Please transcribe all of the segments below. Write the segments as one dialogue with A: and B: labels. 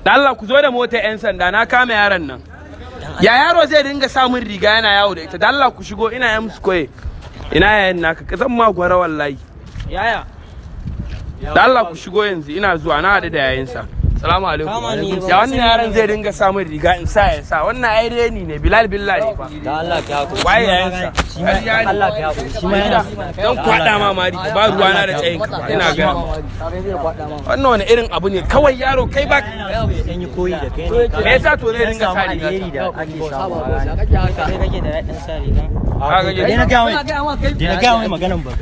A: Da Allah ku zo da mota 'yan sanda, na kama yaron nan. Ya yaro zai dinga samun riga yana yawo da ita? Da Allah ku shigo, ina yan koye. Ina yayan naka? Ka zan ma gwara wallahi.
B: Yaya.
A: Da Allah ku shigo yanzu, ina zuwa, na haɗu da yayinsa. Salamu alaikum. Ya wannan yaron zai dinga samun riga in sa ya sa? Wannan ai reni ne. Bilal Billah ne fa.
B: Da Allah ka hakuri.
A: Waye yayinsa? Ƙarya ne.
B: Allah ka hakuri. Shi ma yana.
A: Zan kwaɗa ma mari, ba ruwana da tsayin ka. Ina ga wannan wani irin abu ne kawai yaro kai ba
B: Dan yi koyi da kai ne.
A: Me yasa to zai dinga
B: samu
A: sa riga?
B: Alheri da ake samu. Kai kake da daɗin sa riga.
A: Ka ga
B: Dai na ga mai. Dai na ga mai maganan ba.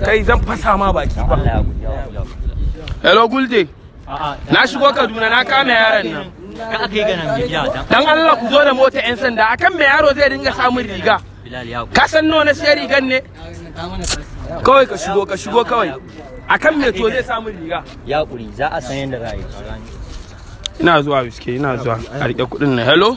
A: Kai, zan fasa ma baki ba.
B: Allah ya hakuri. Ya hakuri.
A: Hello Gulte.
B: A'a.
A: Na shigo Kaduna, na kama yaron nan.
B: Ka aka yi ganin bidiya dan.
A: Dan Allah ku zo da mota 'yan sanda. Akan me yaro zai dinga samun riga?
B: Bilal ya hakuri.
A: Ka san nawa na siya rigan ne? Kawai ka shigo, ka shigo kawai. Akan me to zai samun riga?
B: Ya hakuri, za a san yadda za a yi.
A: Ina zuwa wiske, ina zuwa. A rike kuɗin nan. Hello,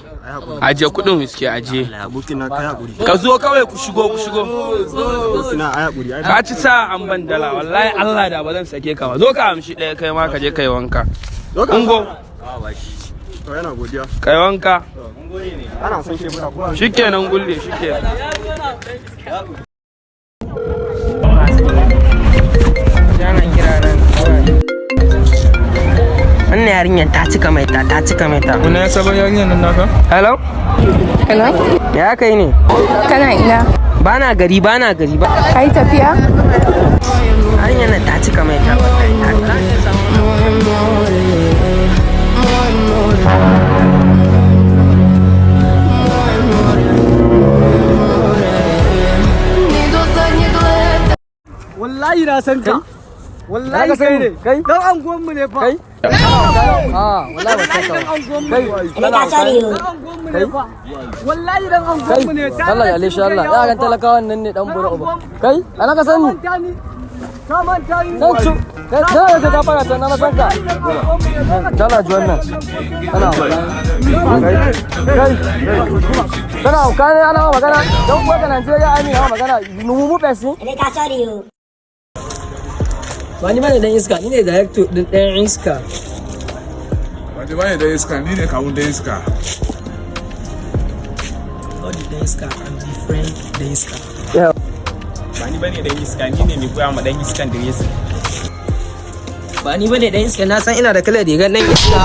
A: ajiye kuɗin wiske, ajiye.
C: Abokina, kai hakuri.
A: Ka zo kawai, ku shigo, ku shigo.
C: Abokina, ai hakuri, ai.
A: Ka ci sa an ban dala wallahi. Allah da ba zan sake ka ba. Zo ka amshi ɗaya, kai ma ka je kai wanka. Ungo.
C: To, yana godiya.
A: Kai wanka.
C: Ana son ke mura ko?
A: Shikenan gulle, shikenan.
D: Ana kira nan. Wannan yarinyar ta cika mai ta, ta cika mai ta.
E: Wani ya sabon yarinyar nan naka?
D: Hello?
F: Hello?
D: Ya kai ne?
F: Kana ina?
D: Bana gari, bana gari ba.
F: Ka yi tafiya?
D: Yarinyar nan ta cika mai ta wallahi.
G: Wallahi na san ka. Wallahi kai ne.
D: Kai?
G: Dan anguwan mu ne fa.
D: Kai? Ah, wallahi ba san ka.
G: Dan anguwan mu ne. Dan anguwan mu ne fa. Wallahi dan anguwan mu ne.
D: Allah ya leshe Allah. Yaran talakawan nan ne dan bura uba. Kai, ana ka sani.
G: Manta ni. Ka manta ni.
D: Dan su. Kai, kana da fara ta na san ka. Tana ji wannan. Kana kai. Kai. Kana hauka ne ana ma magana. Dan uwa ka Najeriya ai ma magana. Mumu person.
G: Ba ni bane dan iska, ni ne director din dan iska.
E: Wanda bane da iska, ni ne kawun da iska.
G: Not the dan iska, I'm the friend dan iska.
H: Ba ni bane dan iska, ni ne mai koya ma dan iskan dressing.
D: Ba ni bane dan iska, na san ina da kalar rigar dan iska.